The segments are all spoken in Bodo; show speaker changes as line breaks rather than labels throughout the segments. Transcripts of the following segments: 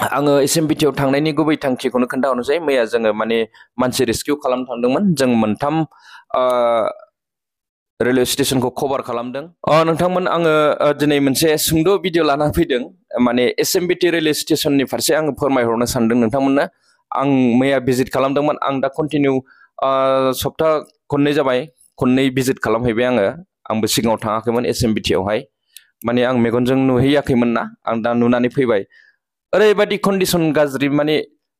आङो SMBT आव थांनायनि गुबै थांखिखौनो खोन्थाहरनोसै। मैया जोङो माने मानसि रेस्किउ खालामनो थांदोंमोन। जों मोनथाम रेलवे स्टेशनखौ कभार खालामदों। नोंथांमोन आङो दिनै मोनसे सुंद' भिडिअ लाना फैदों। माने SMBT रेलवे स्टेशननि फारसे आङो फोरमायहरनो सानदों नोंथांमोननो। आं मैया भिजिट खालामदोंमोन। आं दा कन्टिनिउ सप्ता खननै जाबाय, खननै भिजिट खालामहैबाय आङो। आंबो सिगाङाव थाङाखैमोन SMBT आवहाय, माने आं मेगनजों नुहैयाखैमोन ना, आं दा नुनानै फैबाय। ओरैबायदि कन्डिसन गाज्रि, माने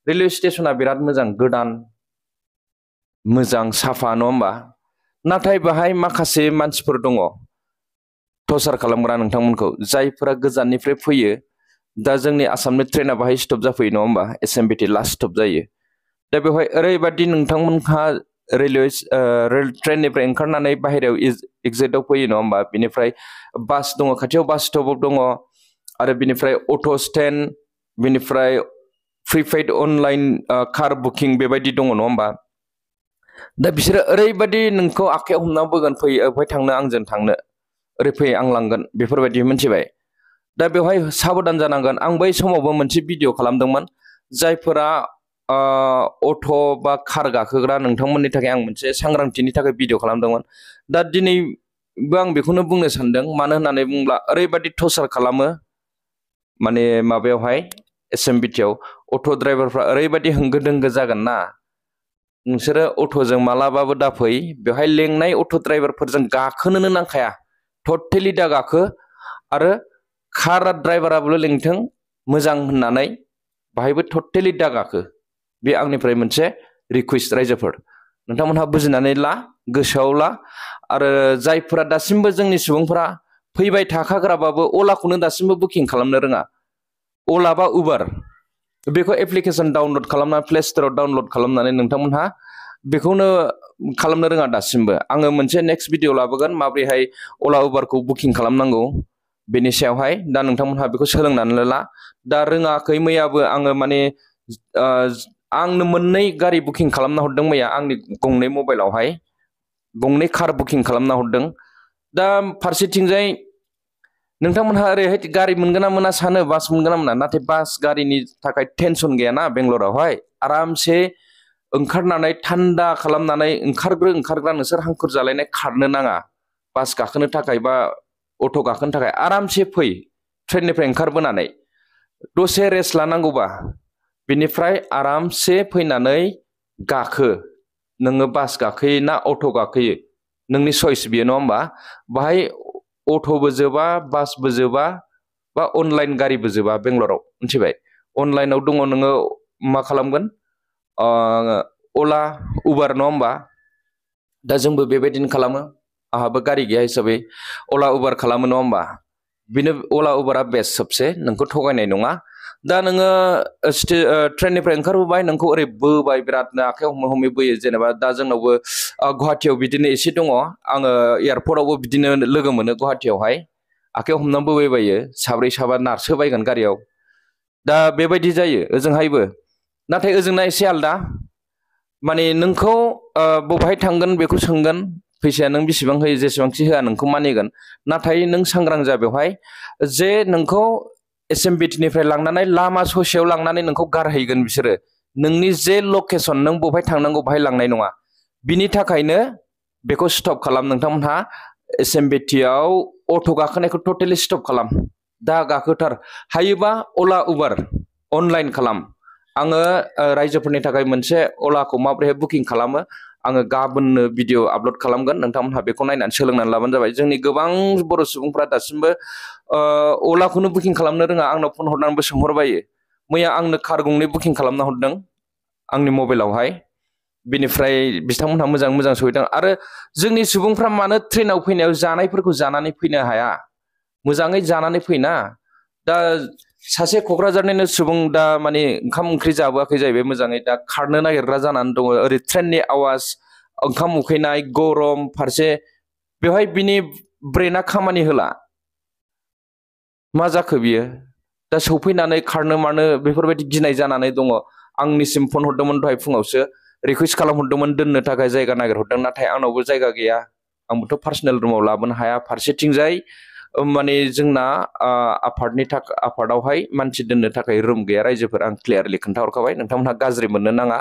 रेलवे स्टेशना बिराद मोजां, गोदान मोजां साफा, नङा होमबा? नाथाय बाहाय माखासे मानसिफोर दङ टर्चार खालामग्रा नोंथांमोनखौ, जायफोरा गोजाननिफ्राय फैयो। दा जोंनि आसामनि ट्रेना बाहाय स्टप जाफैयो, नङा होमबा? SMBT लास्ट स्टप जायो। दा बेवहाय ओरैबायदि नोंथांमोनहा ट्रेननिफ्राय ओंखारनानै बाहेरायाव एग्जिटआव फैयो, नङा होमबा? बिनिफ्राय बास दङ, खाथियाव बास स्टप दङ, आरो बिनिफ्राय अट' स्टेन्ड, बिनिफ्राय प्रिपेड अनलाइन कार बुकिं बेबायदि दङ, नङा होमबा? दा बिसोरो ओरैबायदि नोंखौ आखाइयाव हमना बोगोन, फैयो अबेहाय थांनो, आंजों थांनो, ओरै फै आं लांगोन, बेफोरबायदि मिथिबाय। दा बेवहाय साबधान जानांगोन। आं बै समावबो मोनसे भिडिअ खालामदोंमोन। जायफोरा अट' बा कार गाखोग्रा, नोंथांमोननि थाखाय आं मोनसे सांग्रांथिनि थाखाय भिडिअ खालामदोंमोन। दा दिनैबो आं बेखौनो बुंनो सानदों। मानो होननानै बुङोब्ला ओरैबायदि टर्चार खालामो, माने माबायावहाय SMBT आव अट' ड्राइभारफ्रा ओरैबायदि होंगो दोंगो जागोन ना, नोंसोरो अट'जों मालाबाबो दाफै। बेवहाय लेंनाय अट' ड्राइभारफोरजों गाखोनोनो नांखाया, टटेलि दा गाखो। आरो कार ड्राइभाराबो लेंथों मोजां होननानै, बाहायबो टटेलि दा गाखो। बे आंनिफ्राय मोनसे रिकुवेस्ट, रायजोफोर नोंथांमोनहा बुजिनानै ला, गोसोआव ला। आरो जायफोरा दासिमबो जोंनि सुबुंफोरा फैबाय थाखाग्राबाबो अलाखौनो दासिमबो बुकिं खालामनो रोङा, अला बा उबार, बेखौ एप्लिकेसन डाउनलड खालामनानै प्ले स्ट'राव डाउनलड खालामनानै नोंथांमोनहा बेखौनो खालामनो रोङा दासिमबो। आङो मोनसे नेक्स्ट भिडिअ लाबोगोन, माबोरैहाय अला उबारखौ बुकिं खालामनांगौ बेनि सायावहाय। दा नोंथांमोनहा बेखौ सोलोंनानै ला। दा रोङाखै, मैयाबो आङो माने आंनो मोननै गारि बुकिं खालामना हरदों मैया, आंनि गंनै मबाइलावहाय गंनै कार बुकिं खालामना हरदों। दा फारसेथिंजाय नोंथांमोनहा ओरैहाय गारि मोनगोन ना मोना सानो, बास मोनगोन ना मोना। नाथाय बास गारिनि थाखाय टेनसन गैयाना बेंगलरावहाय। आरामसे ओंखारनानै थान्दा खालामनानै ओंखारग्रा नोंसोर हांखुर जालायनाय खारनो नाङा। बास गाखोनो थाखाय बा अट' गाखोनो थाखाय आरामसे फै, ट्रेननिफ्राय ओंखारबोनानै दसे रेस्ट लानांगौबा, बिनिफ्राय आरामसे फैनानै गाखो। नोङो बास गाखोयो ना अट' गाखोयो, नोंनि चइस बियो, नङा होमबा? बाहाय अट'बो जोबा, बासबो जोबा, बा अनलाइन गारिबो जोबा बेंगलराव, मिथिबाय? अनलाइनाव दङ, नोङो मा खालामगोन, अला उबार, नङा होमबा? दा जोंबो बेबायदिनो खालामो। आंहाबो गारि गैया हिसाबै अला उबार खालामो, नङा होमबा? बेनो अला उबारा बेस्ट, सबसे नोंखौ थगायनाय नङा। दा नोङो ट्रेननिफ्राय ओंखारबोबाय, नोंखौ ओरै बोबाय, बिरादनो आखाइयाव हमै हमै बोयो। जेनेबा दा जोंनावबो गुवाहाटियाव बिदिनो एसे दङ। आङो एयारपर्टआवबो बिदिनो लोगो मोनो गुवाहाटियावहाय, आखाइयाव हमनानै बोबायबायो, साब्रै साबा नारसोबायगोन गारियाव। दा बेबायदि जायो ओजोंहायबो। नाथाय ओजोंना एसे आलदा, माने नोंखौ बबेहाय थांगोन बेखौ सोंगोन, फैसाया नों बेसेबां होयो, जेसेबांखि होआ नोंखौ मानिगोन। नाथाय नों सांग्रां जा बेवहाय, जे नोंखौ SMBT निफ्राय लांनानै लामा ससेयाव लांनानै नोंखौ गारहैगोन बिसोरो। नोंनि जे लकेसन, नों बबेहाय थांनांगौ बाहाय लांनाय नङा। बिनि थाखायनो बेखौ स्टप खालाम। नोंथांमोनहा SMBT आव अट' गाखोनायखौ टटेलि स्टप खालाम, दा गाखोथार। हायोबा अला उबार अनलाइन खालाम। आङो रायजोफोरनि थाखाय मोनसे अलाखौ माबोरैहाय बुकिं खालामो, आङो गाबोननो भिडिअ आपल'ड खालामगोन। नोंथांमोनहा बेखौ नायनानै सोलोंनानै लाबानो जाबाय। जोंनि गोबां बर' सुबुंफ्रा दासिमबो अलाखौनो बुकिं खालामनो रोङा, आंनाव फन हरनानैबो सोंहरबायो। मैया आंनो कार गंनै बुकिं खालामना हरदों आंनि मबाइलावहाय। बिनिफ्राय बिथांमोनहा मोजाङै मोजां सहैदों। आरो जोंनि सुबुंफ्रा मानो ट्रेनाव फैनायाव जानायफोरखौ जानानै फैनो हाया, मोजाङै जानानै फैना। दा सासे क'क्राझारनिनो सुबुं, दा माने ओंखाम ओंख्रि जाबोआखै जाहैबाय मोजाङै, दा खारनो नागिरग्रा जानानै दङ। ओरै ट्रेननि आवाज, ओंखाम उखैनाय, गरम फारसे, बेवहाय बिनि ब्रेना खामानि होला। मा जाखो बियो? दा सौफैनानै खारनो मानो बेफोरबायदि गिनाय जानानै दङ। आंनिसिम फन हरदोंमोन दहाय फुङावसो, रिकुवेस्ट खालामहरदोंमोन दोननो थाखाय जायगा नागिरहरदों। नाथाय आंनावबो जायगा गैया, आंबोथ' पार्सनेल रुमाव लाबोनो हाया। फारसेथिंजाय माने जोंना आफादावहाय मानसि दोननो थाखाय रुम गैया रायजोफोर आं क्लियारलि खोन्थाहरखाबाय नोंथांमोनहा गाज्रि मोननो नाङा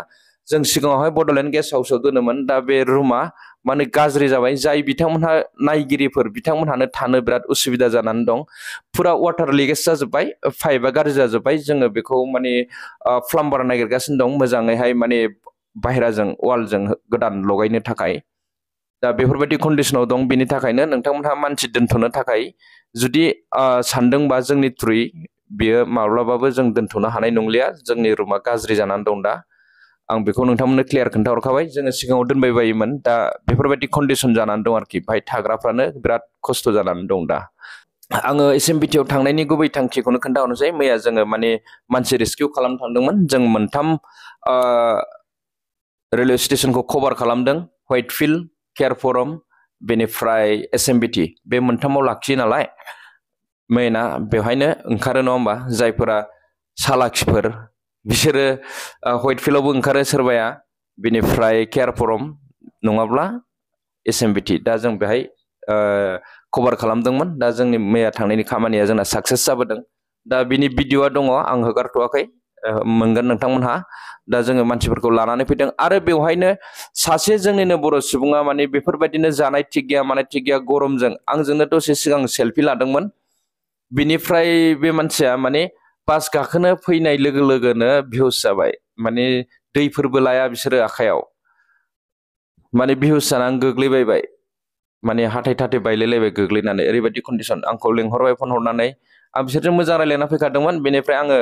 जों सिगाङावहाय बड'लेण्ड गेस्ट हाउसआव दोनोमोन दा बे रुमा माने गाज्रि जाबाय जाय बिथांमोनहा नायगिरिफोर बिथांमोनहानो थानो बिराद उसुबिदा जानानै दं फुरा वाटार लिकेज जाजोब्बाय पाइपआ गाज्रि जाजोब्बाय जोङो बेखौ माने प्लाम्बार नागिरगासिनो दं मोजाङैहाय माने बाहेराजों वालजों गोदान लगायनो थाखाय दा बेफोरबायदि कन्डिशनाव दं बिनि थाखायनो नोंथांमोनहा मानसि दोनथ'नो थाखाय जुदि सानदोंबा जोंनि थ्रुयै बियो माब्लाबाबो जों दोनथ'नो हानाय नंलिया जोंनि रुमा गाज्रि जानानै दं दा आं बेखौ नोंथांमोननो क्लियार खोन्थाहरखाबाय जोङो सिगाङाव दोनबाय बायोमोन दा बेफोरबायदि कन्डिशन जानानै दं आरोखि बाहाय थाग्राफ्रानो बिराद खस्थ' जानानै दं दा आङो SMBT आव थांनायनि गुबै थांखिखौनो खोन्थाहरनोसै मैया जोङो माने मानसि रेस्किउ खालामनो थांदोंमोन जों मोनथाम रेलवे स्टेशनखौ कभार खालामदों व्हाइटफिल्ड केयारफरम बेनिफ्राय SMBT बे मोनथामाव लाखियो नालाय मैना बेवहायनो ओंखारो नङा होमबा जायफोरा सालाखिफोर बिसोरो व्हाइटफिल्डआवबो ओंखारो सोरबाया बेनिफ्राय केयारफरम नङाब्ला SMBT दा जों बेहाय कभार खालामदोंमोन दा जोंनि मैया थांनायनि खामानिया जोंना साक्सेस जाबोदों दा बिनि भिडिअआ दङ आं हगारथ'वाखै मोनगोन नोंथांमोनहा दा जोङो मानसिफोरखौ लानानै फैदों आरो बेवहायनो सासे जोंनिनो बर' सुबुङा माने बेफोरबायदिनो जानाय थिग गैया माने थिग गैया गरमजों आंजोंनो दसे सिगां सेल्फि लादोंमोन बिनिफ्राय बे मानसिया माने बास गाखोनो फैनाय लोगो लोगोनो बिहुस जाबाय माने दैफोरबो लाया बिसोरो आखायाव माने बिहुस जानानै गोग्लैबायबाय माने हाथाय थाथै बायलायलायबाय गोग्लैनानै ओरैबायदि कन्डिशन आंखौ लिंहरबाय फन हरनानै आं बिसोरजों मोजां रायलायना फैखादोंमोन बेनिफ्राय आङो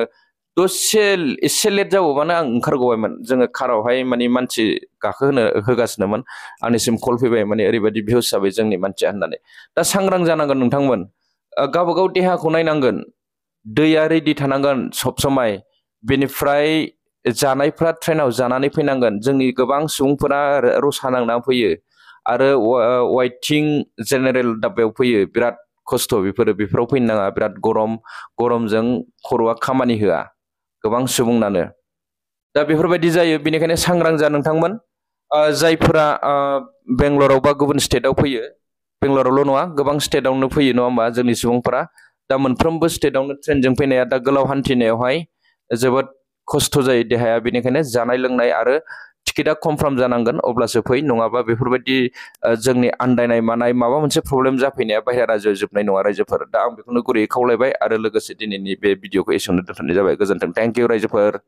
दसे एसे लेट जाबावबानो आं ओंखारगबायमोन जोङो कारावहाय माने मानसि गाखोहोनो होगासिनोमोन आंनिसिम कल फैबाय माने ओरैबायदि बिहुस जाबाय जोंनि मानसिया होननानै दा सांग्रां जानांगोन नोंथांमोन गावबागाव देहाखौ नायनांगोन दैया रेडि थानांगोन सब समाय बेनिफ्राय जानायफ्रा ट्रेनाव जानानै फैनांगोन जोंनि गोबां सुबुंफोरा रसा नांनानै फैयो आरो वाइटिं जेनेरेल दाब्बायाव फैयो बिराद खस्थ' बेफोराव फैनो नाङा बिराद गरमजों खर'आ खामानि होआ गोबां सुबुंनानो दा बेफोरबायदि जायो बेनिखायनो सांग्रां जा नोंथांमोन जायफोरा बेंगलराव बा गुबुन स्टेटआव फैयो बेंगलरावल' नङा गोबां स्टेटआवनो फैयो नङा होमबा जोंनि सुबुंफोरा दा मोनफ्रोमबो स्टेटआवनो ट्रेनजों फैनाया दा गोलाव हान्थिनायावहाय जोबोद खस्थ' जायो देहाया बेनिखायनो जानाय लोंनाय आरो टिकेटआ कनफार्म जानांगोन अब्लासो फै नङाबा बेफोरबायदि जोंनि आन्दायनाय मानाय माबा मोनसे प्रब्लेम जाफैनाया बाहेरा रायजोआव जोबनाय नङा रायजोफोर दा आं बेखौनो गुरैयै खावलायबाय आरो लोगोसे दिनैनि बे भिडिअखौ एसेयावनो दोनथ'नाय जाबाय गोजोन्थों थेंक इउ रायजोफोर